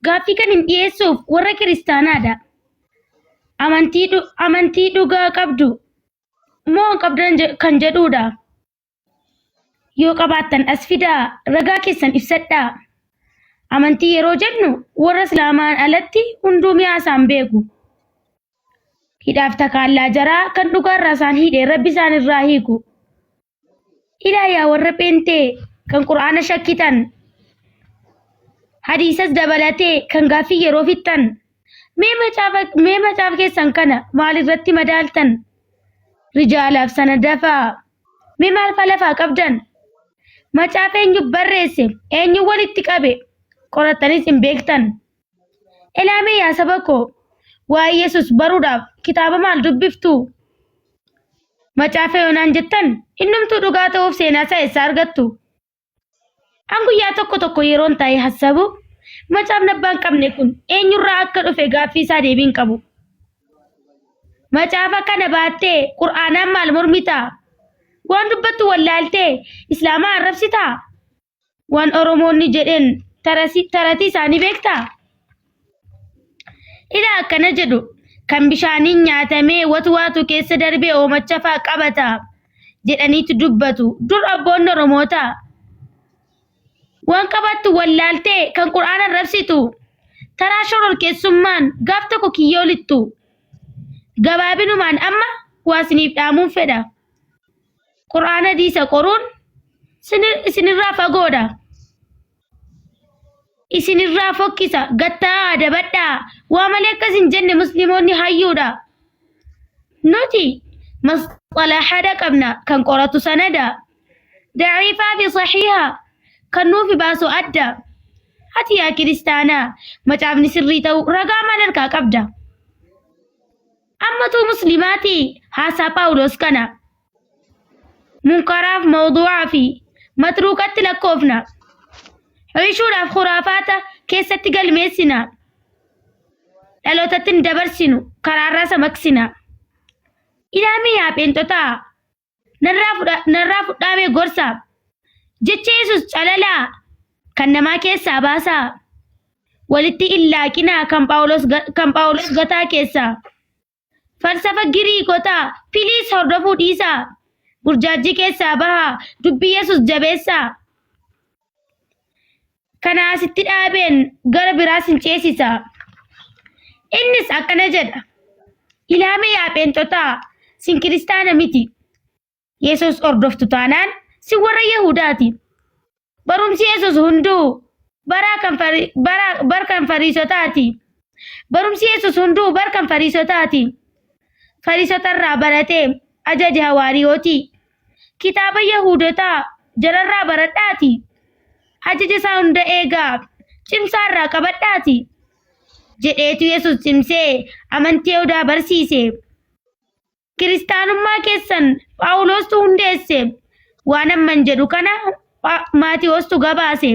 Gaaffii kan hin dhiyeessuuf warra kiristaanaadha. Amantii dhu- amantii dhugaa qabdu moo hin qabdan je- kan jedhuudha. Yoo qabaattan as fidaa ragaa keessan ibsadhaa. Amantii yeroo jennu warra Islaamaan alatti hunduu mi'aa isaan beeku. Hidhaaf takaallaa jaraa kan dhugaarraa isaan hidhe rabbi isaan irraa hiiku. Ilaa yaa warra pheenxee kan qur'aana shakkitan hadiisas dabalatee kan gaaffii yeroo fixxan mee macaafa mee macaafa keessan kana maal irratti madaaltan rijaalaaf sana dafaa mee maal fa lafaa qabdan macaafa eenyu barreesse eenyu walitti qabe qorattanis hin beektan Elaamee yaa saba koo waa'ee Yesus baruudhaaf kitaaba maal dubbiftu? Macaafa yoonaan jettan innumtuu dhugaa ta'uuf seenaa isaa eessaa argattu? An guyyaa tokko tokko yeroon taa'ee hassabu macaafni abbaan qabne kun eenyurraa akka dhufe gaaffii isaa deebii hin qabu. Macaafa kana baattee qur'aanaan maal mormitaa? Waan dubbattu wallaaltee islaamaa arrabsitaa? Waan Oromoonni jedheen taratii isaanii beektaa? Ilaa akkana jedhu kan bishaaniin nyaatamee watwaatu keessa darbee oomacha faa qabata jedhaniitu dubbatu. Dur abboonni Oromootaa waan qabattu wallaaltee kan qur'aana arrabsitu taraa shororkeessummaan gaaf tokko kiyyoo lixxu. Gabaabinumaan amma waa isiniif dhaamuun fedha. Qur'aana hadiisa qoruun isinirraa fagoodha. Isinirraa fokkisa gattaa adabadhaa waa malee akkas hin jenne musliimoonni hayyuudha. Nuti masxalahada qabna kan qoratu sanada. Daciifaa fi sahiha kan nuufi baasu adda. Ati yaa kiristaanaa macaafni sirrii ta'uu ragaa maal harkaa qabda? Ammatuu muslimaatii haasaa Phaawulos kana munkaraaf mawduu'aa fi matruukatti lakkoofna. Hiishuudhaaf khuraafaata keessatti galmeessina. Dhalootatti hin dabarsinu karaarraa samaqsina. Ilaamii yaa pheenxotaa narraa fudha narraa fudhaamee gorsa. Jecha Yesus calalaa kan namaa keessaa baasaa. Walitti hin laaqinaa kan Phaawulos kan Phaawulos gataa keessaa. Falsafa Giriikotaa piliis hordofuu dhiisaa. Burjaajjii keessaa bahaa dubbii Yesus jabeessaa. Kana asitti dhaabeen gara biraas hin ceesisa. Innis akkana jedha. Ilaame yaa pheenxotaa, sin kiristaana miti. Yesus hordoftu taanaan sin warra Yihudaati. Barumsi Yesus hunduu baraa kan fari- bara- bar kan fariisotaati. Barumsi Yesus hunduu bar kan fariisotaati. Fariisotarraa baratee ajaja hawaariyootii. Kitaaba Yahuudotaa jararraa baradhaati. Ajaja isaa hunda eegaa cimsaa irraa qabadhaati. Jedheetu Yesus cimsee amantii Yahudaa barsiise. Kiristaanummaa keessan Phaawulostu hundeesse. Waan amman jedhu kana Maatiwostu gabaase.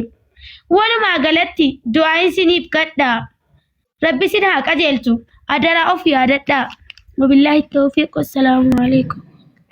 Walumaa galatti du'aayin siniif kadha. Rabbi sin haa qajeelchu. Adaraa of yaadadhaa. Wabillaahi tawfiiq. Wassalaamu alaikum.